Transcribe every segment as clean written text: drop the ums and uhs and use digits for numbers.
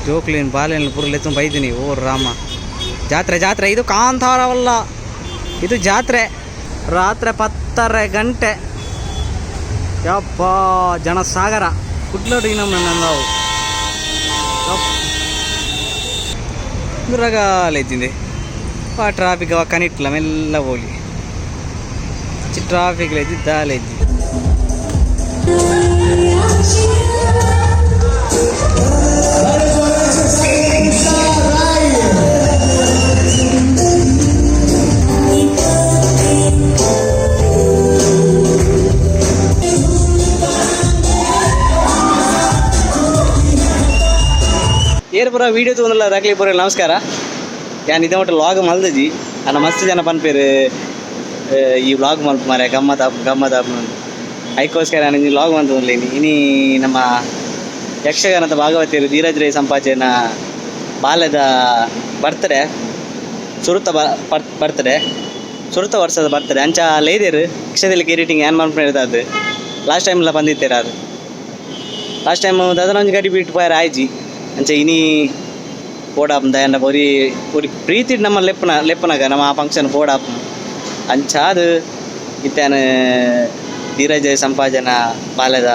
ಜೋಕ್ಲಿನ್ ಬಾಲೆನ್ ಪೂರ ಲೆತ್ತೊಂದು ಬೈದಿನಿ. ಓ ರಾಮ, ಜಾತ್ರೆ ಜಾತ್ರೆ. ಇದು ಕಾಂತಾರವಲ್ಲ, ಇದು ಜಾತ್ರೆ. ರಾತ್ರಿ 10:30 ಗಂಟೆ. ಯಪ್ಪ, ಜನಸಾಗರ. ಕುಡ್ಲಡು ನಮ್ಮ ನಾವು ರಗಾಲ ಇದ್ದಿಂದೆ. ಆ ಟ್ರಾಫಿಕ್ ಅವ ಕನಿಟ್ಲ ಮೆಲ್ಲ ಹೋಗಿ. ಟ್ರಾಫಿಕ್ ಇದ್ದಿ ದಾಲ ಇದ್ದಿ. ಏರ್ ಪೂರ ವೀಡಿಯೋ ತೂಂದಲ್ಲ ದಾಖಲೆ ಪೂರ ನಮಸ್ಕಾರ. ಯಾನ್ ಇದ ಮಟ್ಟ ವ್ಲಾಗ್ ಮಲ್ದಜಿ ಅನ್ನ. ಮಸ್ತ್ ಜನ ಪನ್ಪೇರು, ಈ ವ್ಲಾಗ್ ಮಲ್ಪ ಮಾರೆ, ಗಮ್ಮತ್ ಆಪ್, ಗಮ್ಮತ್ ಆಪ್. ಐಕೋಸ್ಕರ ನಾನು ವ್ಲಾಗ್ ಮಂತೊಂದುಲ್ಲೆ. ಇನಿ ನಮ್ಮ ಯಕ್ಷಗಾನದ ಭಾಗವತಿಯರು ಧೀರಜ್ ರೈ ಸಂಪಾಜೆನ ಬಾಲ್ಯದ ಬರ್ತ್ಡೇ, ಸುರುತ ಬರ್ತ್ಡೇ, ಸುರುತ ವರ್ಷದ ಬರ್ತ್ಡೇ. ಅಂಚ ಲೇದೇರು ಯಕ್ಷದಲ್ಲಿ ಎಡಿಟಿಂಗ್ ಏನ್ ಮನ್ಪುನ. ಅದು ಲಾಸ್ಟ್ ಟೈಮ್ ಎಲ್ಲ ಬಂದಿತ್ತೇರ. ಅದು ಲಾಸ್ಟ್ ಟೈಮ್ ದಾದನ ಒಂಜಿ ಗಡಿ ಬಿಟ್ಟು ಪೋಯರ ಆಯ್ಜಿ. ಅಂಚ ಇನಿ ಪೋಡಾಪ್ ದಯಂಡ ಒರಿ ಒರಿ ಪ್ರೀತಿ ನಮ್ಮ ಲೆಪ್ಪನ ಲೆಪ್ಪನಾಗ ನಮ್ಮ ಆ ಫಂಕ್ಷನ್ ಪೋಡಾಪ್. ಅಂಚಾದ್ ಇತ್ತಾನ ಧೀರಜ ಸಂಪಾಜನ ಬಾಲ್ಯದ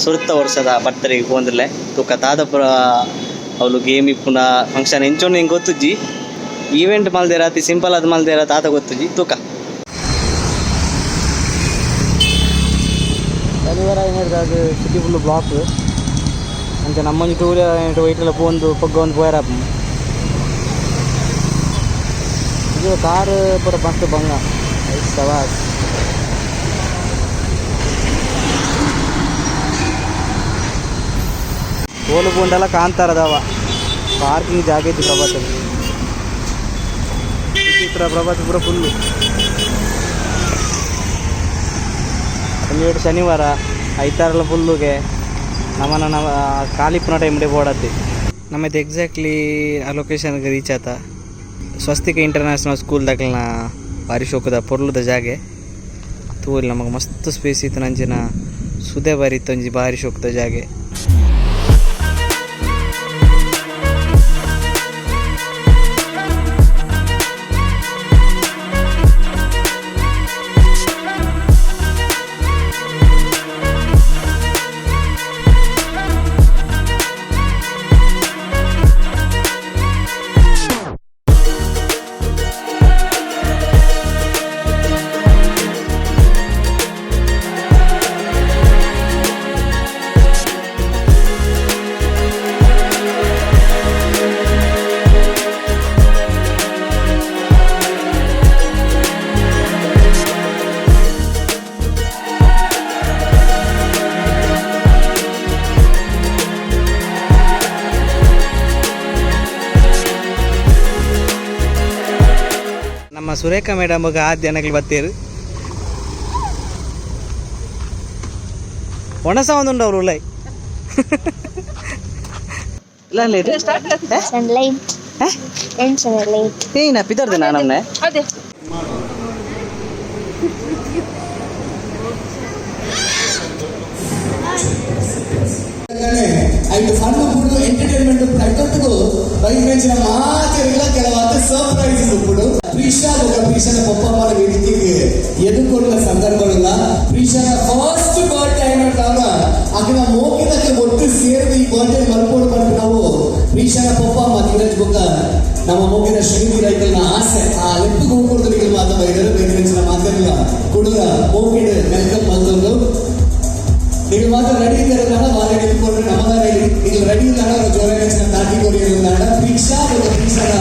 ಸುರುತ ವರ್ಷದ ಬರ್ತ್ಡೇಗೆ ಪೋಂದುಲ್ಲೆ. ತುಕ ದಾದಪುರ ಅವ್ಲು ಗೇಮ್ ಇಪ್ಪುನ ಫಂಕ್ಷನ್ ಎಂಚೊಂಡು ಎಂಕ್ ಗೊತ್ತುಜ್ಜಿ. ಈವೆಂಟ್ ಮಲ್ದೇರ ಅತಿ ಸಿಂಪಲ್ ಅದು ಮಲ್ದೇರ ತಾತ ಗೊತ್ತುಜ್ಜಿ. ತೂಕ ಶನಿವಾರ ಅದು ಸಿಟಿ ಫುಲ್ ಬ್ಲಾಕ್. ಅಂಚ ನಮ್ಮೊಂಜಿ ಟೂ ವೀಲರ್ ವೈಟೆಲ್ಲ ಪೋಂದು ಪೊಗ್ಗ ಒಂದು ಪೋಯರ. ಇದು ಕಾರ್ ಪೂರ ಮಸ್ತ್ ಬಂಗ ಸವಾಸ್. ಓಲು ಪೂಂಡಲ ಕಾಂತಾರದವ ಪಾರ್ಕಿಂಗ್ ಜಾಗ ಇತ್ತು. ಪ್ರಭಾತ್ ಚಿತ್ರ ಪ್ರಭಾತ್ ಪೂರ ಫುಲ್ಲು. ಒಂಜಿ ಶನಿವಾರ ಐತಾರಲ ಫುಲ್ಲುಗೆ ನಮ್ಮನ ನಮ್ಮ ಕಾಲಿಪ್ಪುನ ಟೈಮ್ ಬೋಡತ್ತೆ. ನಮ್ಮದು ಎಕ್ಸಾಕ್ಟ್ಲಿ ಆ ಲೊಕೇಶನ್ಗೆ ರೀಚ್ ಆತ. ಸ್ವಸ್ತಿಕ ಇಂಟರ್ನ್ಯಾಷನಲ್ ಸ್ಕೂಲ್ ದಾಖಲಿನ ಬಾರಿ ಶೋಕದ ಪೊರ್ಲುದ ಜಾಗೆ ತೂಲಿ. ನಮಗೆ ಮಸ್ತ್ ಸ್ಪೇಸ್ ಇತ್ತು. ನಂಚಿನ ಸುದೆ ಬಾರಿ ಇತ್ತು. ಒಂಜಿ ಬಾರಿ ಶೋಕದ ಜಾಗೆ. ನಮ್ಮ ಸುರೇಖಾ ಮೇಡಮ್ ಆದ್ಯ ನಕಲಿ ಬತ್ತೇರು ಒಣಸ ಒಂದುಂಡು ಅವರು ಉಲ್ಲೈ ಇಲ್ಲ ಇಲ್ಲ ಇದು. Sunlight. And sunlight. ಏನ ಪಿದರ್ದೆ ನಮ್ಮನೆ. ಅದೇ. ಐದು ಫನ್ ಉಪ್ಪುಡು, ಎಂಟರ್ಟೈನ್ಮೆಂಟ್ ಉಪ್ಪುಡು. ಐತೊಟ್ಟುಗು ಬೈದ್ಮೆಂಚಿನ ಮಾತೆರ್ಲ ಕೆಲವಾದ ಸರ್ಪ್ರೈಸಸ್ ಉಪ್ಪುಡು. ಪ್ರೀಶಾ ಬೊಕ ಪ್ರೀಶಾನ ಪೊಪ್ಪಮ್ಮನ ವೇದಿಕೆಗೆ ಎದುರ್ಕೊಂಡ ಸಂದರ್ಭಗಳುಲ್ಲ. ಪ್ರೀಶಾನ ಫಸ್ಟ್ ಬರ್ತ್ಡೇ అయినట్టు ಅక్కడ ಮೋಕಿದಕ್ಕೆ ಒಟ್ಟು ಸೇರಿದ ಈ ಬರ್ತ್ಡೇ ಮಲ್ಪೋಡು ಪಂಡ ನಾವು ಪ್ರೀಶಾನ ಪೊಪ್ಪಮ್ಮ ಧೀರಜ್ ಬೊಕ್ಕ ನಮ್ಮ ಮೋಕಿದ ಶ್ರೀನಿಧಿ ರೈತಲ್ನ ಆಸೆ. ಆ ಲೆಪ್ಪು ಹೋಗ್ಕೊಡ್ತಾರೆ ಮಾತ ಬೈದರು. ಬೈದ್ಮೆಂಚಿನ ಮಾತೆರ್ಲ ಕುಡುಗ ಮೋಕಿಡ್ welcome ಮಲ್ತೊಂದು. ನೀವು ಮಾತ್ರ ರೆಡಿ ಇದ್ದಾರಲ್ಲ, ವಾರ ಎತ್ಕೊಂಡ್ರೆ ನಮಗ ರೆಡಿ. ನೀವು ರೆಡಿ ಇಲ್ಲ ಅವರ ಜೋರಾಗಿನ ತಾಟಿ ಕೊರಿಯಲ್ಲ. ಪ್ರೀಕ್ಷಾ ಮತ್ತು ಪ್ರೀಕ್ಷಾನ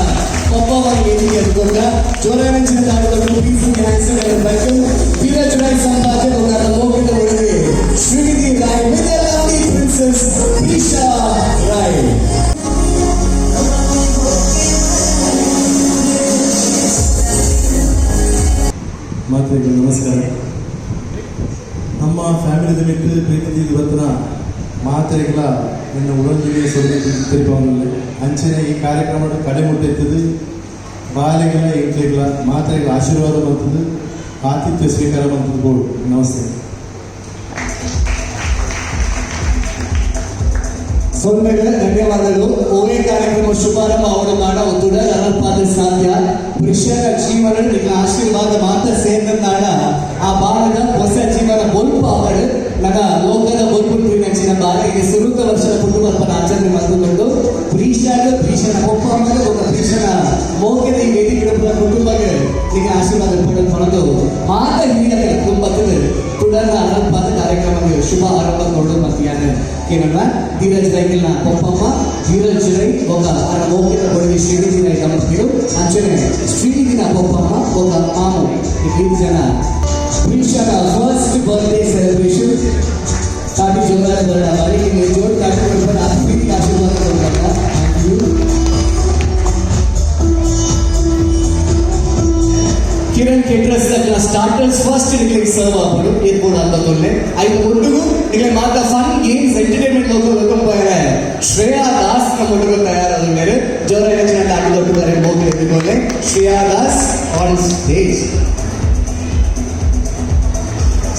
ಪಪ್ಪವಾಗಿ ವೇದಿಕೆ ಎತ್ಕೊಂಡ ಜೋರಾಗಿನ ತಾಟಿ ಕೊಟ್ಟು please welcome Dheeraj Rai Sampaje ఒక ಮೋಕಿದ ಒಳಗೆ Srinidhi Rai with lovely princess Preesha Rai. ಮಾತ್ರೆಗೆ ನಮಸ್ಕಾರ. ನಮ್ಮ ಫ್ಯಾಮಿಲಿ ಮಿತ್ರ ಪ್ರೀತಿ ಇವತ್ತಿನ ಮಾತೆರೆಗಳ ನಿನ್ನ ಉಳಂಜಿಗೆ ತೆರಿಪಾವಲ್ಲಿ. ಅಂಚನೆ ಈ ಕಾರ್ಯಕ್ರಮ ಕಡೆ ಮುಟ್ಟೈತದೆ. ಬಾಲೆಗಳ ಇಂಟ್ಲೆಗಳ ಮಾತೆರೆಗಳ ಆಶೀರ್ವಾದ ಬಂತದ್ದು, ಆತಿಥ್ಯ ಸ್ವೀಕಾರ ಬಂತದ್ದು ಬೋರ್ಡ್. ನಮಸ್ತೆ. ಸೊಲ್ಮೆಗೆ ಧನ್ಯವಾದಗಳು. ಓವೇ ಕಾರ್ಯಕ್ರಮ ಶುಭಾರಂಭ ಅವರ ಮಾಡ ಒತ್ತುಡ ಅನಲ್ಪಾದ ಸಾಧ್ಯ. ಪುರುಷರ ಜೀವನ ನಿನ್ನ ಆಶೀರ್ವಾದ ಮಾತ್ರ ಸೇರಿದಂದಾಡ ಆ ಬಾಳದ ಹೊಸ ಜೀವನ ಬೊಲ್ಪ ಅವರು ನಗ ಲೋಕದ ಬೊಲ್ಪು ನಂಚಿನ ಬಾಳ. ಈಗ ಸುರುತ ವರ್ಷದ ಪುಟ್ಟುಬರ್ಪನ ಆಚರಣೆ ಮಾಡಿಕೊಂಡು ಪ್ರೀಶಾಗ ಪ್ರೀಶನ ಒಪ್ಪ ಅಮ್ಮಗ ಒಬ್ಬ ಪ್ರೀಶನ ಮೋಕೆದ ಈ ವೇದಿಕೆ ಕುಟುಂಬಕ್ಕೆ ನಿನ್ನ ಆಶೀರ್ವಾದ ಪಡೆದು ಪಡೆದು ಮಾತ ಹಿರಿಯ ಕುಟುಂಬಕ್ಕೆ ತುಡರ್ನ ಅನಲ್ಪಾದ ಕಾರ್ಯಕ್ರಮಕ್ಕೆ ಶುಭ ಆರಂಭ ಕೊಡು. ಮತ್ತು ಏನನ್ನ ಧೀರಜ್ ರೈಕಿಲ್ನ ಪೊಪ್ಪಮ್ಮ ಧೀರಜ್ ರೈ ಒಬ್ಬ ಅರ ಮೋಕೆದ ಬಡವಿ ಶ್ರೀನಿಧಿ ರೈ ದಂಪತಿಗಳು, ಅಂಚನೆ ಶ್ರೀನಿಧಿನ ಪೊಪ್ಪಮ್ಮ ಒಬ್ಬ ಮಾಮು, ಈ ಜನ ಪ್ರೀಶಾನ ಫಸ್ಟ್ ಬರ್ತ್ಡೇ ಸೆಲೆಬ್ರೇಷನ್ ಕಾಟಿ ಜೋರಾದ ಬರಡ ಅವರಿಗೆ ಜೋಡ್ ಕಾಟಿ ಕೊಡ್ತಾರೆ. ಪ್ರೀತಿ ಆಶೀರ್ವಾದ ಕೊಡ್ತಾರೆ. Thank you. Kiran caterers ದಕ್ಲ ಸ್ಟಾರ್ಟರ್ಸ್ ಫಸ್ಟ್ ನಿಕ್ಲೆಗ್ ಸರ್ವ್ ಆಪುಂಡು. ಏತ್ ಬೋಡು ಅನ್ಬತ್ತೊಲ್ಲೆ. ಐತ ಒಟ್ಟುಗು ನಿಕ್ಲೆ ಮಾತ ಫನ್ ಗೇಮ್ಸ್ ಎಂಟರ್ಟೈನ್ಮೆಂಟ್ ಲೋಕ welcome ಪೋಯರೆ ಶ್ರೇಯಾ ದಾಸ್ ನಮ್ಮ ಒಟ್ಟುಗು ತಯಾರಾದುಲ್ಲೆರ್. ಜೋರ ಹೆಚ್ಚಿನ ತಾಟಿ ದೊಡ್ಡ ಬರೆ ಮೋಗ್ಲೆ ಎದುಕೊಲ್ಲೆ. Shreya Das on stage.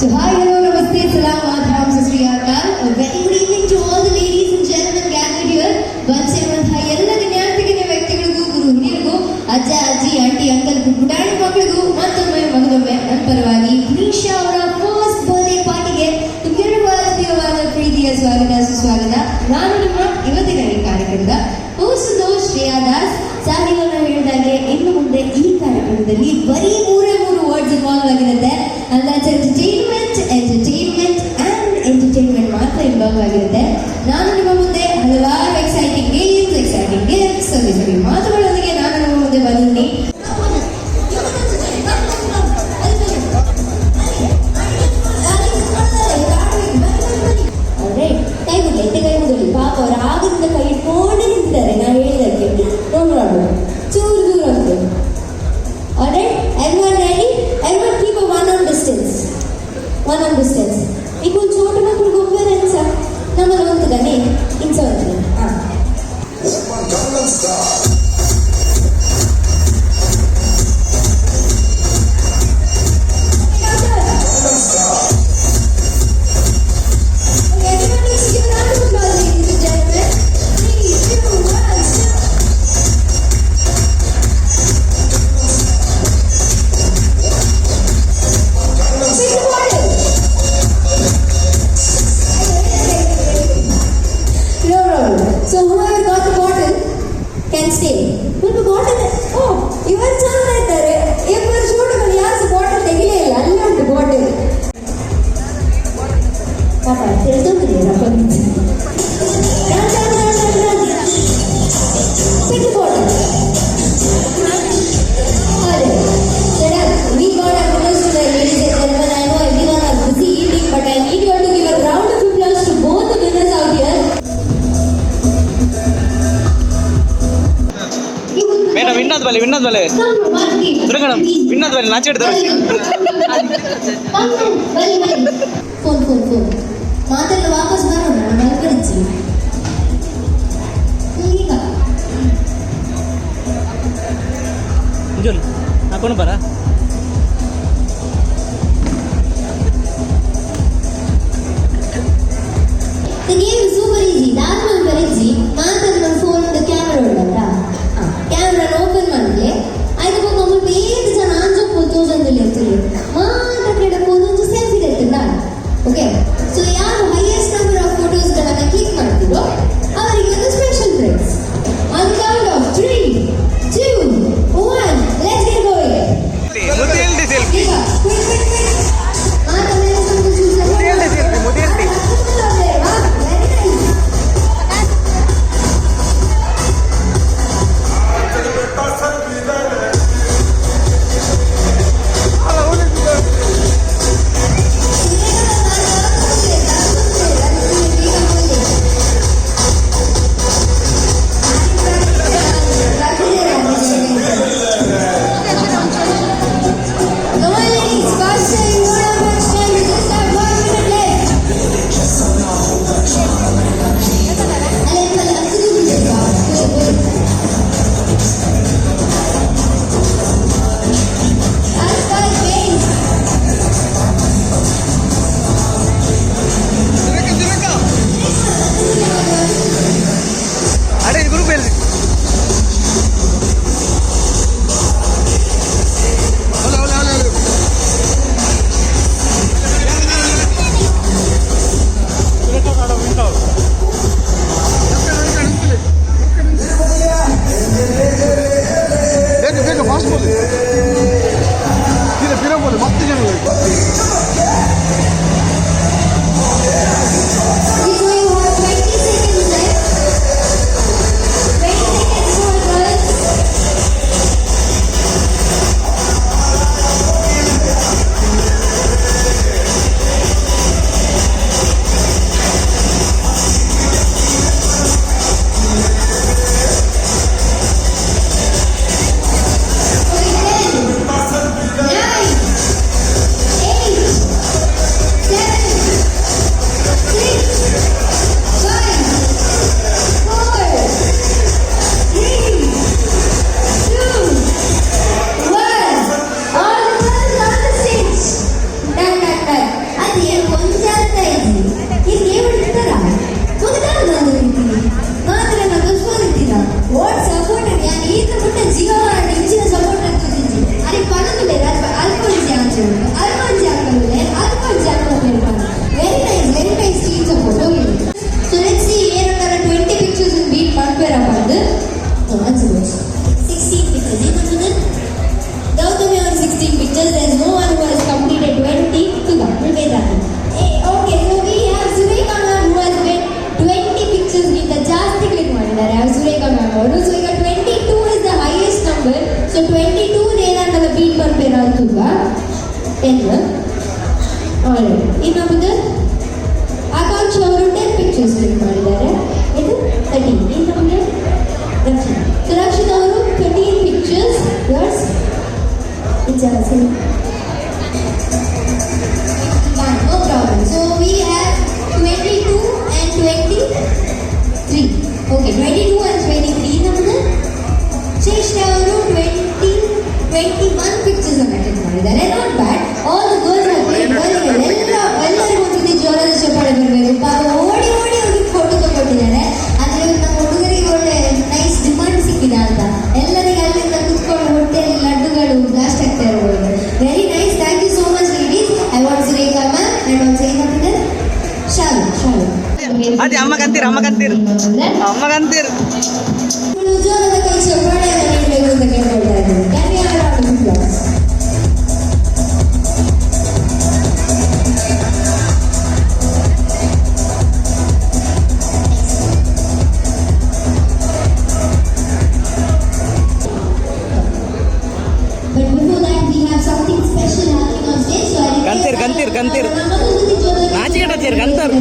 So hi, hello, namaste, salam, adham, Sat Sri Akal. A very good evening to all the ladies and gentlemen gathered here. ಬಂದಿರುವಂತಹ ಎಲ್ಲ ಗಣ್ಯಾತಿಗಣ್ಯ ವ್ಯಕ್ತಿಗಳಿಗೂ, ಗುರು ಹಿರಿಯರಿಗೂ, ಅಜ್ಜ ಅಜ್ಜಿ, ಆಂಟಿ ಅಂಕಲ್, ಪುಟಾಣಿ ಮಕ್ಕಳಿಗೂ ಮತ್ತೊಮ್ಮೆ ಮಗದೊಮ್ಮೆ ನನ್ನ ಪರವಾಗಿ ಪ್ರೀಶಾ ಅವರ ಫಸ್ಟ್ ಬರ್ತ್ಡೇ ಪಾರ್ಟಿಗೆ ನಿಮ್ಗೆಲ್ಲರಿಗೂ ಆತ್ಮೀಯವಾದ ಪ್ರೀತಿಯ ಸ್ವಾಗತ, ಸುಸ್ವಾಗತ. ನಾನು ನಿಮ್ಮ ಇವತ್ತಿನ ಈ ಕಾರ್ಯಕ್ರಮದ ಹೋಸ್ಟ್ ಶ್ರೇಯಾ ದಾಸ್. ಸಾಹಿಲನ್ನ ಹೇಳಿದಾಗೆ ಇನ್ನು ಮುಂದೆ ಈ ಕಾರ್ಯಕ್ರಮದಲ್ಲಿ ಬರೀ ಮೂರೇ ಮೂರು ವರ್ಡ್ಸ್ ಇನ್ವಾಲ್ವ್ ಆಗಿರುತ್ತೆ. And that's entertainment, entertainment and entertainment ಮಾತ್ರ ಇನ್ವಾಲ್ವ್ ಆಗಿರುತ್ತೆ. ನಾನು ನಿಮ್ಮ ಮುಂದೆ ಹಲವಾರು ಎಕ್ಸೈಟಿಂಗ್ ಗೇಮ್ಸ್, ಎಕ್ಸೈಟಿಂಗ್ ಗಿಫ್ಟ್ಸ್, ಸವಿ ಸವಿ ಮಾತುಗಳೊಂದಿಗೆ ನಾನು ನಿಮ್ಮ ಮುಂದೆ ಬಂದಿದ್ದೀನಿ. ಕೈ ಮುಗಿಲಿ, ಎತ್ತೆ ಕೈ ಮುಗಿಲಿ. ಪಾಪ ಅವರು ಆಗದಿಂದ ಕೈ ಇಟ್ಕೊಂಡೇ ನಿಂತಿದ್ದಾರೆ. ನಾನು ಹೇಳಿದಕ್ಕೆ ನೋ ಪ್ರಾಬ್ಲಮ್. ಚೂರು ದೂರ ಹೋಗ್ತೇವೆ. Alright, everyone ready? Everyone keep a one arm distance. One arm distance. ಈಗ ಒಂದು ಚೋಟ ಮಕ್ಕಳು ಗೊಬ್ಬರ ಎಂಚ ನಮ್ಮಲ್ಲಿ ಉಂಟುದಾನೆ ಇಂಚ ಉಂಟು. ಹಾಂ. Okay, everyone needs to give a round of applause, ladies and gentlemen. Three, two, one, stop. Pick the bottle. No problem. So whoever got the bottle can stay. ಸ್ವಲ್ಪ ಬಾಟಲ್, ಓ, ಇವರು ಚಂದ ಇದ್ದಾರೆ. ಇಬ್ಬರು ಚೂಟುಗಳು, ಯಾರು ಬಾಟಲ್ ತೆಗಿಲೇ ಇಲ್ಲ. ಅಲ್ಲೇ ಉಂಟು ಬಾಟಲ್. ಪಾಪ ತಿಳ್ಕೊಂಡಿದ್ದೀರಾ? Run, run, run, run, run. Pick the bottle. Alright. So done. We got our winners today, ladies and gentlemen. I know everyone are busy eating, but I need you all to give a round of applause to both the winners out here. Madam, ವಿನ್ನದ್ ಬಲೆ, ವಿನ್ನದ್ ಬಲೆ. Come, one game. ತಿರುಗಣ ವಿನ್ನದ್ ಬಲೆ, ನಾಚಿಡ್ದು. Come, come, ಬನ್ನಿ ಬನ್ನಿ. Phone phone phone ಮಾತೆಲ್ಲ ವಾಪಸ್ ಬರೋಣ. ನಾನು ಮಲ್ಪರಿಚ್ಚಿ ಈಗ. ಜೋನ್ ಹಾಕೊಂಡು ಬರ. The game is super easy. ದಾದ ಮಲ್ಪರಿಜ್ಜಿ, ಮಾತನ್ನ ಫೋನ್ ಕ್ಯಾಮರಾ ಉಂಡತ್ತ, ಕ್ಯಾಮ್ರಾ ಓಪನ್ ಮಾಡಲೆ. ಐದು ಬೊಕ್ಕ ಮುಲ್ಪ ಏತ್ ಜನ ಆಂಜೋಪು ತೋಜೊಂದುಲ್ಲೆರ್ ಇರ್ತದೆ. ಮಾತ ಕಡೆ ಒಂದೊಂದು ಸೆಲ್ಫಿ ತೆಗ್ತುಂಡ. ಓಕೆ, ಸೊ ಯಾರು ಹೈಯೆಸ್ಟ್ ನಂಬರ್ ಆಫ್ ಫೋಟೋಸ್ಗಳನ್ನ ಕ್ಲಿಕ್ ಮಾಡ್ತೀರೋ ಅವರಿಗೆ ಒಂದು special prize. On count of 3, 2, 1, let's get going. ಅವರು. ಸೊ ಈಗ 22 is the highest number. So 22 ಏನಾಗಲ್ಲ, ಬೀಟ್ ಬರ್ಬೇರ ಅಂತುಗ 10. ಆಲ್ರೈಟ್, ಇನ್ನೊಂದು ಆಕಾಂಕ್ಷ ಅವರು 10 ಪಿಕ್ಚರ್ಸ್ ಕ್ಲಿಕ್ ಮಾಡಿದ್ದಾರೆ. ಇದು 13. ಇನ್ನೊಂದು ರಕ್ಷಿತ್. ಸೊ ರಕ್ಷಿತ್ ಅವರು 13 pictures. Years it's No problem. So we have 22 and 23. Okay, 22 and 23 ನಮ್ಮದು. ಶ್ರೇಷ್ಠ ಅವರು 21 ಪಿಕ್ಚರ್ಸ್ ಅನ್ನು ಕ್ಲಿಕ್ ಮಾಡಿದ್ದಾರೆ. Not bad. All the girls are played well. ಎಲ್ಲರಿಗೂ ಒಂದ್ಸತಿ ಜೋರಾದ ಚಪ್ಪಾಳೆ ಬರಬೇಕು. ಪಾಪ ಓಡಿ ಓಡಿ ಹೋಗಿ ಫೋಟೋ ತಗೊಂಡಿದ್ದಾರೆ. ಅಂದ್ರೆ ನಮ್ಮ ಹುಡುಗರಿಗೆ ಒಳ್ಳೆ ನೈಸ್ ಡಿಮಾಂಡ್ ಸಿಕ್ಕಿದೆ ಅಂತ ಎಲ್ಲರಿಗೆ ಅಲ್ಲಿಂದ ಕುತ್ಕೊಂಡು ಹೊಟ್ಟೆಯಲ್ಲಿ ಲಡ್ಡುಗಳು ಬ್ಲಾಸ್ಟ್ ಆಗ್ತಾ ಇರಬಹುದು. Very nice. Thank you so much, ladies. I want Surekha ma'am and also ಏನಂತಿದೆ, ಶಾಲು ಶಾಲು. ಅದೇ ಅಮ್ಮ ಕಂತೀರ್, ಅಮ್ಮ ಕಂತೀರ್, ಅಮ್ಮ ಕಂತೀರ್. ಜೋರಾದ ಕೈ ಚಪ್ಪಾಳೆಯನ್ನು ನೀಡಬೇಕು ಅಂತ ಕೇಳ್ಕೊಳ್ತಾ ಇದ್ದೀನಿ. Can we have a round of applause? But before that, we have something special happening on stage. So I request ಕಂತೀರ್, ಕಂತೀರ್, ಕಂತೀರ್. ನಮ್ಮ ಜೊತೆ ನಾಚಿಕೆಟ್ಟ ಕಂತರ್.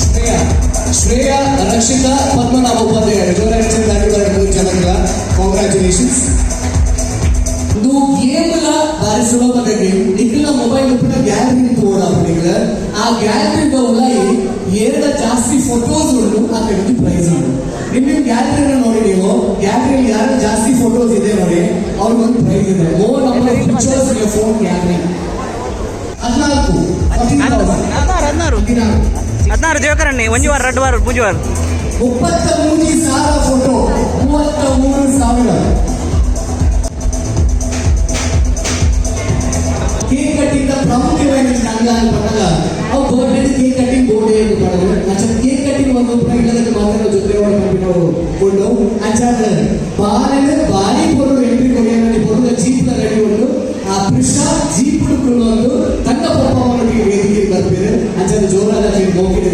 ಶ್ರೇಯಾ, ಶ್ರೇಯಾ ರಕ್ಷಿತಾ ಪದ್ಮನಾಭ ಉಪಾಧ್ಯಾಯ, ಜೋರಾಗಿ ಮೂರು ಜನಗಳ ಕಾಂಗ್ರ್ಯಾಚುಲೇಷನ್ಸ್. ಇದು ಗೇಮ್ಲ ಬಾರಿ ಸುಲಭದ ಗೇಮ್. ನಿಖಿಲ ಮೊಬೈಲ್ ಉಪ್ಪಿನ ಗ್ಯಾಲರಿ ತೋಡ ನಿಖಿಲ. ಆ ಗ್ಯಾಲರಿ ಉಲಾಯಿ ಏರ ಜಾಸ್ತಿ ಫೋಟೋಸ್ ಉಂಟು, ಆ ಕಡೆ ಪ್ರೈಸ್ ಉಂಟು. ನಿಮ್ಮ ಗ್ಯಾಲರಿನ ನೋಡಿ ನೀವು, ಗ್ಯಾಲರಿಯಲ್ಲಿ ಯಾರು ಜಾಸ್ತಿ ಫೋಟೋಸ್ ಇದೆ ನೋಡಿ, ಅವ್ರಿಗೊಂದು ಪ್ರೈಸ್ ಇದೆ. More number of pictures in phone gallery. 14, 14,000. 16, 16. 16. 16 ಜೋಕರಣ್ಣೆ. ಒಂಜಿ ವಾರ, ಎರಡು ವಾರ, ಮೂಜಿ ವಾರ. 33,000 ಫೋಟೋ, 33,000. Cake cutting ಪ್ರಾಮುಖ್ಯವಾಗಿ ಅಂಗ ಪಟ್ಟಗ ಅವು birthday cake cutting board ಪಡೋದು. ಅಂಚ ಕೇಕ್ ಕಟ್ಟಿಂಗ್ ಒಂದು ಇಲ್ಲದಕ್ಕೆ ಮಾತ್ರ ಜೊತೆ ನಾವು ಉಂಡು. ಅಂಚ ಬಾರೆನ ಬಾರಿ ಪೊರುಳು ಎಂಟ್ರಿ ಕೊರಿಯನಲ್ಲಿ ಪೊರುಳ ಜೀಪ್ ರೆಡಿ ಉಂಟು. ಆ ಕೃಷ್ಣ ಜೀಪ್ ಒಂದು ತನ್ನ ಪಪ್ಪ ವೇದಿಕೆ ಬರ್ತೀರಿ. ಅಂಚ ಜೋರಾದ ಮೋಕಿದೆ.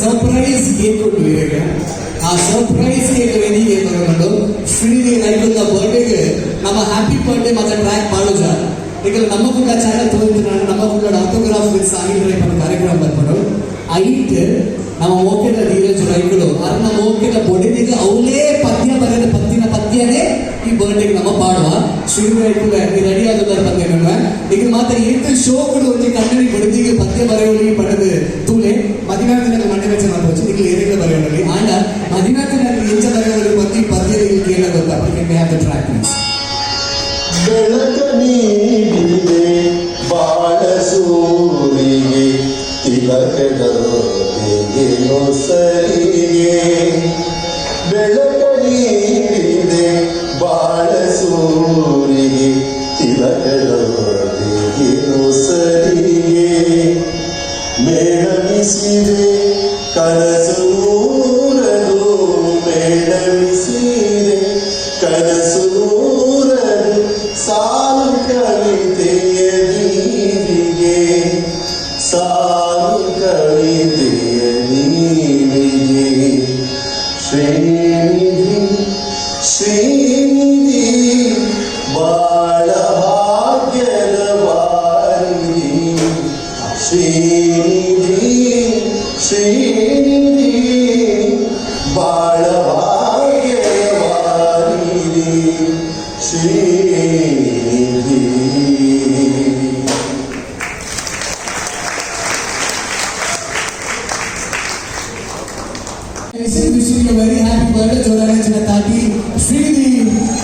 ಸರ್ಪ್ರೈಸ್ ಕೇಕ್ ಉಂಟು ಇವಾಗ. ಆ ಸರ್ಪ್ರೈಸ್ ಕೇಕ್ ವೇದಿಕೆ ಬರಕೊಂಡು ಶ್ರೀನಿಧಿ ರೈತನ ಬರ್ಡೇಗೆ ನಮ್ಮ ಹ್ಯಾಪಿ ಬರ್ಡೇ ಮತ್ತೆ ಟ್ರ್ಯಾಕ್ ಮಾಡುಜ. ಈಗ ನಮ್ಮ ಕೂಡ ಚಾನಲ್ ತೋರಿದ್ರು, ನಮ್ಮ ಕೂಡ ಆಟೋಗ್ರಾಫ್ ವಿತ್ ಸಾಹಿಲ್ ರೈ ಕಾರ್ಯಕ್ರಮ ಬರ್ಕೊಂಡು ಐಟ್ ನಮ್ಮ ಮೋಕೆದ ಧೀರಜ್ ರೈಗಳು ಅರ್ ನಮ್ಮ ಮೋಕೆದ ಬೊಡಿದಿಗೆ ಅವಲೇ ಪದ್ಯ ಬರೆದ ಪತ್ತಿನ ಪದ್ಯನೇ ಈ ಬರ್ಡೇಗೆ ನಮ್ಮ ಪಾಡುವ. ಶ್ರೀ ರೈಕುಲ ರೆಡಿ ಆದ ಪದ್ಯ. ಈಗ ಮಾತ್ರ ಏತ್ ಶೋಕುಡು ಒಂಜಿ ಕಣ್ಣನಿ ಬೊಡಿದಿಗೆ ಪದ್ಯ ಬರೆಯುವಲ್ಲಿ ಪಡೆದು ತೂಲೆ ಮದಿನಾಥನ ಮಂಡೆ ವೆಚ್ಚ ಮಾಡ್ಬೋದು. ಈಗ ಏರಿಗಳ ಬರೆಯೋಲ್ಲಿ ಆಂಡ ಮದಿನಾಥನ ಎಂಚ ಬರೆಯುವಲ್ಲಿ ಪದ್ಯ ಪದ್ಯ ಕೇಳ ಗೊತ್ತಾ? Have the track please. ಬೆಳಕ ನೀಡಿದೆ ಬಾಳ ಸೂರಿಗೆ, ತಿಲಕದಂತೆಗೆ ಸರಿಗೆ. ಬೆಳಕ ನೀಡಿದೆ ಬಾಳ ಸೂರಿಗೆ, ತಿಲಕದಂತೆಗೆ ಸರಿಗೆ. ಮೇಳವಿಸಿದೆ ಕನಸು ನೂರನು, ಮೇಳವಿಸಿದೆ ಕನಸು ನೂರರು ಸಾಲು ಕವಿತೆಯ ದೀವಿಗೆ, ಸಾಲು ಕವಿತೆಯ ದೀವಿಗೆ. ಶ್ರೀನಿಧಿ, ಶ್ರೀನಿಧಿ, ಬಾಳ ಭಾಗ್ಯದ ವಾರಿಧಿ. ಶ್ರೀನಿಧಿ, ಶ್ರೀನಿಧಿ, ಬಾಳ ಭಾಗ್ಯದ ವಾರಿಧಿ, Srinidhi. Wishing you very happy birthday. ಜೋರಾಗಿ ತಾಟಿ. ಶ್ರೀನಿಧಿ.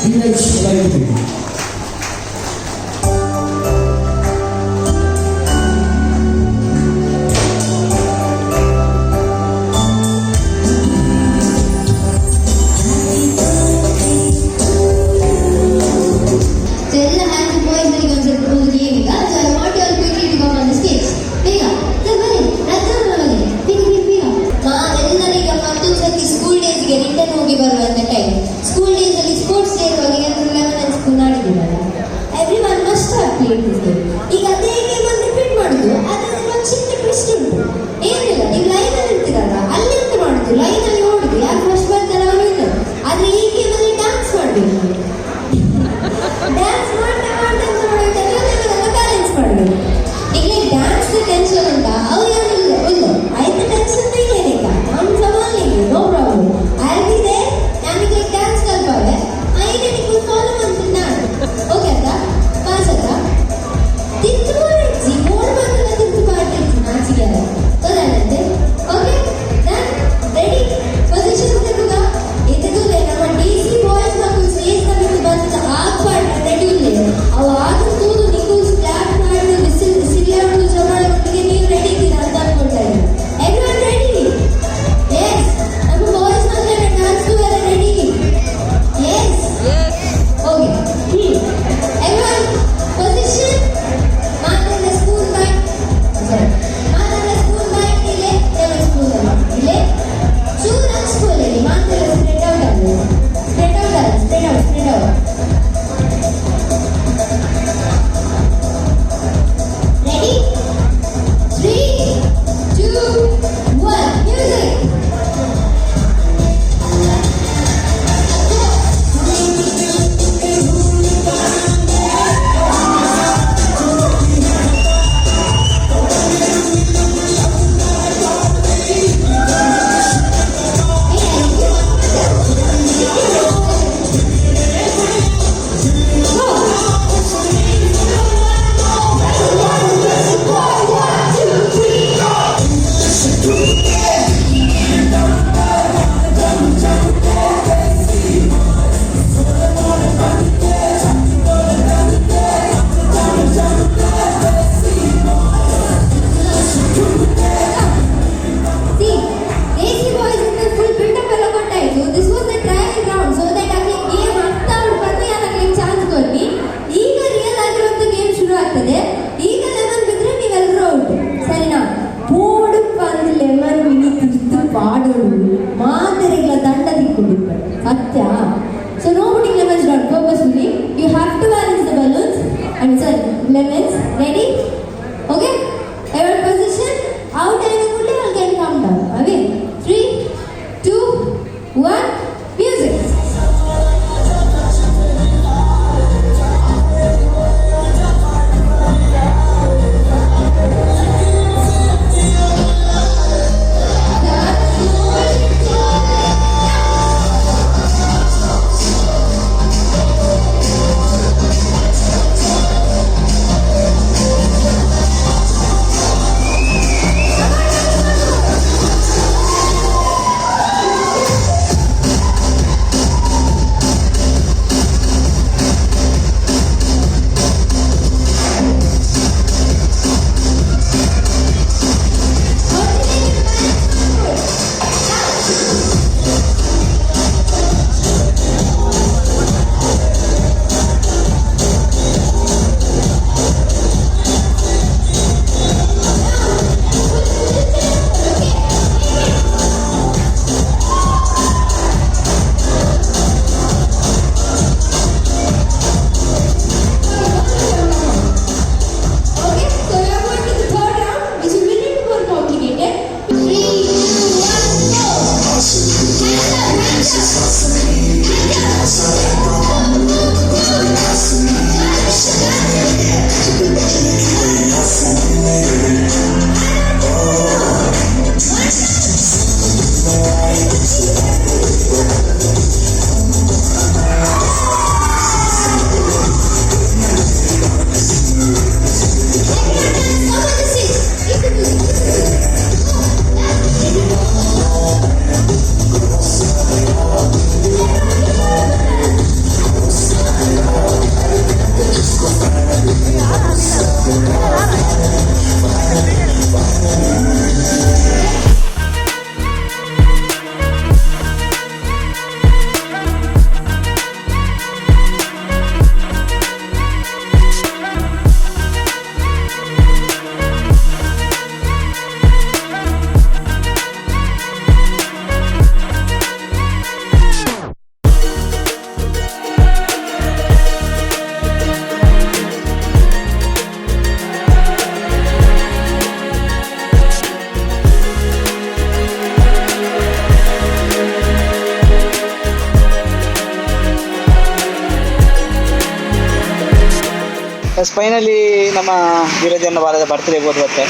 ಎಸ್ ಫೈನಲಿ ನಮ್ಮ ವೀರಜನ ಬಾರದ ಬರ್ತ್ಡೇ ಹೋದ್ ಬತ್ತೆ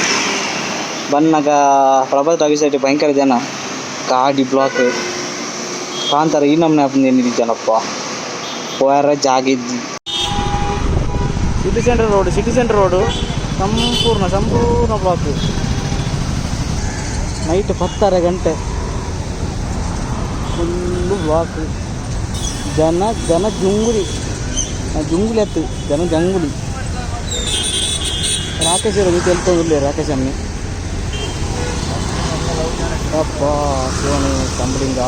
ಬನ್ನಾಗ ಪ್ರಭಾತ್ ಆಫೀಸ್ ಭಯಂಕರ ಜನ ಗಾಡಿ ಬ್ಲಾಕ್ ಕಾಂತಾರ ಈ ನಮ್ಮನೆ ಆಪುಂದು ಜನಪ್ಪ ಪೋಯಾರ ಜಾಗ ಇದ್ದಿ. City centre road, city centre road ಸಂಪೂರ್ಣ ಸಂಪೂರ್ಣ ಬ್ಲಾಕ್. ನೈಟ್ 10:30 ಗಂಟೆ ಫುಲ್ಲು ಬ್ಲಾಕ್. ಜನ ಜನ ಜುಂಗುಳಿ ಜುಂಗುಳಿ ಅತ್ತು ಜನ ಜಂಗುಳಿ. ರಾಕೇಶ್ ಎಲ್ತೊಂದುಲ್ಲೆ ರಾಕೇಶ್ ಅಮ್ಮಿ. ಅಪ್ಪ ಶಿವನು ಕಂಬಳಿಂಗ.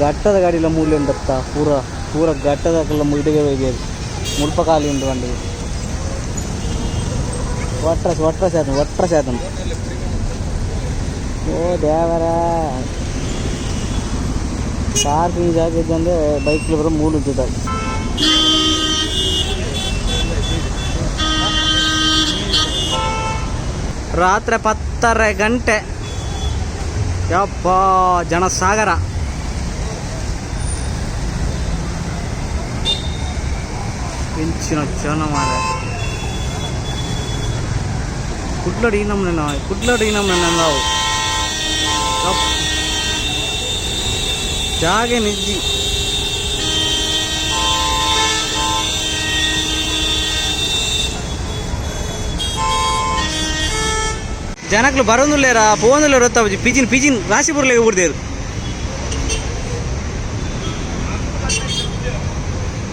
ಘಟ್ಟದ ಗಾಡಿಲ ಮೂಲೆ ಉಂಡತ್ತ ಪೂರ ಪೂರ ಘಟ್ಟದ ಮುಗಿಡಿಗೆ ಹೋಗಿ ಮುಲ್ಪ ಖಾಲಿ ಉಂಡು ಬಂಡಿ. ಒಟ್ರ ಒಟ್ರ ಸೇತನ ಒಟ್ರ ಸೇತನ. ಓ ದೇವರ, ಪಾರ್ಕಿಂಗ್ ಜಾಗ ಇದ್ದಂದ್ರೆ ಬೈಕ್ ಬರೋ ಮೂಲು ಇದ್ದಿದ್ದ. ರಾತ್ರಿ 10:30 ಗಂಟೆ. ಯಪ್ಪ ಜನಸಾಗರ. ಇಂಚಿನ ಜನ ಮಾರ. ಕುಡ್ಲಡ್ ಈ ನಮ್ಮನೆ ನಾವು, ಕುಡ್ಲಡ್ ಈ ನಮ್ಮನೆ ನಾವು. ಜಾಗೆ ನಿಜ್ಜಿ. ಜನಕ್ಲು ಬರೋದಿಲ್ಲೇರಾ ಪೋಂದಿಲ್ಲ ರೊತ್ತ ಪಿಜಿನ್ ಪಿಜಿನ್ ರಾಶಿ ಬರಲಿಕ್ಕೆ ಬಿಡ್ದೇರು.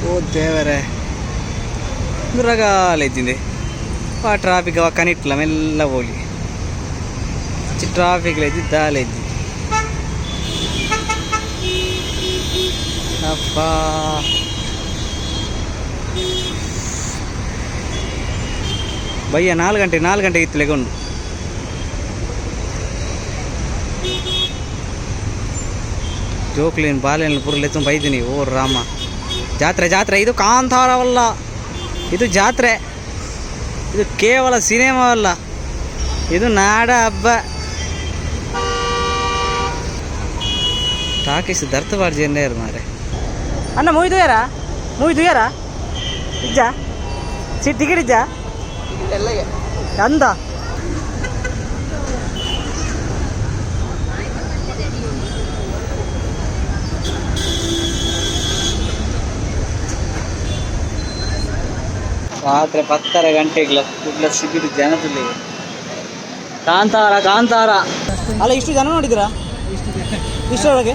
ಓ ದೇವರೇ, ರಗಾಲ ಇದ್ದಿಂದೆ. ಆ ಟ್ರಾಫಿಕ್ ಅವ ಕನಿಟ್ಲ ಮೆಲ್ಲ ಹೋಗಿ ಟ್ರಾಫಿಕ್ ಇದ್ದಿ ದಾಲ ಇದ್ದಿ. ಅಪ್ಪ ಬಯ್ಯ 4 ಗಂಟೆ 4 ಗಂಟೆಗೆ ಇತ್ತು ಲೆಗೊಂಡು. ಜೋಕ್ಲಿನ್ ಬಾಲೆನ್ ಪುರ್ಲೆ ತುಂಬ ಬೈದಿನಿ. ಓ ರಾಮ, ಜಾತ್ರೆ ಜಾತ್ರೆ. ಇದು ಕಾಂತಾರವಲ್ಲ, ಇದು ಜಾತ್ರೆ. ಇದು ಕೇವಲ ಸಿನಿಮಾವಲ್ಲ, ಇದು ನಾಡ ಹಬ್ಬ. ಟಾಕೀಸ್ ದರ್ತ ಬಾರ್ಜಿ ಮಾರೆ. ಅಣ್ಣ ಮೂವಿ ತೂಯಾರಾ? ಮೂವಿ ತೂಯಾರಾ? ಇಜ್ಜಾ ಸೀಟ್ ಟಿಕೆಟ್ ಇಜ್ಜಾ? ಅಂದ ರಾತ್ರಿ 10:30 ಗಂಟೆಗೆ ಕುಡ್ಲ ಸಿಟಿದು ಜನದಲ್ಲಿ. ಕಾಂತಾರ ಕಾಂತಾರ ಅಲ್ಲ, ಇಷ್ಟು ಜನ ನೋಡಿದಿರಾ ಇಷ್ಟರೊಳಗೆ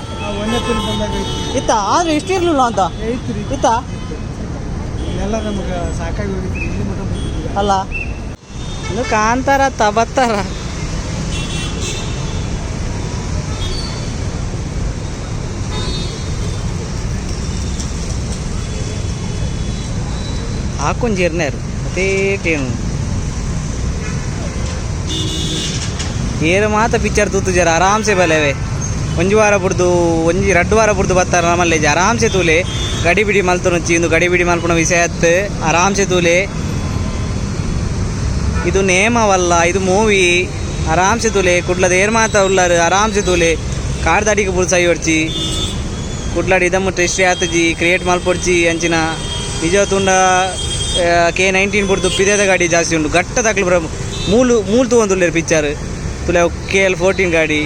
ಇತ್ತ? ಆದ್ರೆ ಇಷ್ಟು ಇರಲಿಲ್ಲ ಅಂತ ಇತ್ತ? ಎಲ್ಲ ನಮಗೆ ಸಾಕಾಗಿ ಹೋಗಿತ್ತು, ಇಲ್ಲಿ ಮಟ್ಟ ಬಂದಿದ್ದೀವಿ. ಅಲ್ಲ, ಇನ್ನು ಕಾಂತಾರ ತಬತ್ತಾರ. ಹಾಕೊಂಜೇರ್ನಾರು ಅತೇ ಟೇನು ಏರು ಮಾತ ಪಿಕ್ಚರ್ ತೂತು ಜರ ಆರಾಮ್ಸೆ ಬಲೆವೆ. ಒಂಜಿ ವಾರ ಬುಡ್ದು ಒಂಜಿ ರಡ್ಡು ವಾರ ಬುಡ್ದು ಬತ್ತಾರ ನಮ್ಮಲ್ಲೇ. ಆರಾಮ್ಸೆ ತೂಲೆ. ಗಡಿ ಬಿಡಿ ಮಲ್ತೊನೊಚ್ಚಿ ಇಂದು ಗಡಿ ಬಿಡಿ ಮಲ್ಪುನ ವಿಷಯ ಅತ್. ಆರಾಮ್ಸೆ ತೂಲೆ. ಇದು ನೇಮವಲ್ಲ, ಇದು ಮೂವಿ. ಆರಾಮ್ಸೆ ತೂಲೆ. ಕುಡ್ಲದ ಏರ್ ಮಾತ ಉಳ್ಳಾರು ಆರಾಮ್ಸೆ ತೂಲೆ. ಕಾಡ್ದಾಡಿಗೆ ಬುಡ್ಸಾಯಿ ಹೊಡ್ಚಿ ಕುಡ್ಲಾಡಿ ಇದಮ್ಮ ಟೆಸ್ಟ್ ಆತಜಿ ಕ್ರಿಯೇಟ್ ಮಲ್ಪೊಡ್ಚಿ ಅಂಚಿನ ನಿಜ ತುಂಡ. K-19 ಬುಡ್ದು ಪಿದೇದ ಗಾಡಿ ಜಾಸ್ತಿ ಉಂಟು. ಗಟ್ಟ ತಕ್ಲು ಬರ ಮೂಲು ಮೂಲು ತೂವೊಂದುಲ್ಲೆರ್ ಪಿಕ್ಚರ್ ತುಲೆ. KL-14 ಗಾಡಿ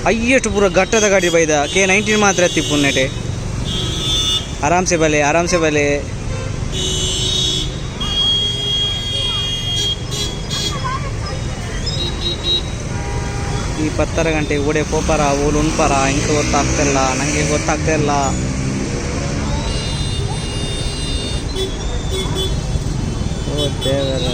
ಅಯ್ಯಷ್ಟು ಪೂರ ಗಟ್ಟದ ಗಾಡಿ ಬೈದ. K-19 ಮಾತ್ರ ತಿಪ್ಪುನ್ನೆಟೆ. ಆರಾಮ್ಸೆ ಬಲೆ, ಆರಾಮ್ಸೆ ಬಲೆ. ಈ 10:30 ಗಂಟೆ ಓಡೆ ಪೋಪಾರ ಓಲು ಉಣ್ಪಾರ ಇಂಕ ಗೊತ್ತಾಗ್ತಿಲ್ಲ, ನನಗೆ ಗೊತ್ತಾಗ್ತಾ ಇಲ್ಲ. ಓ ದೇವರ.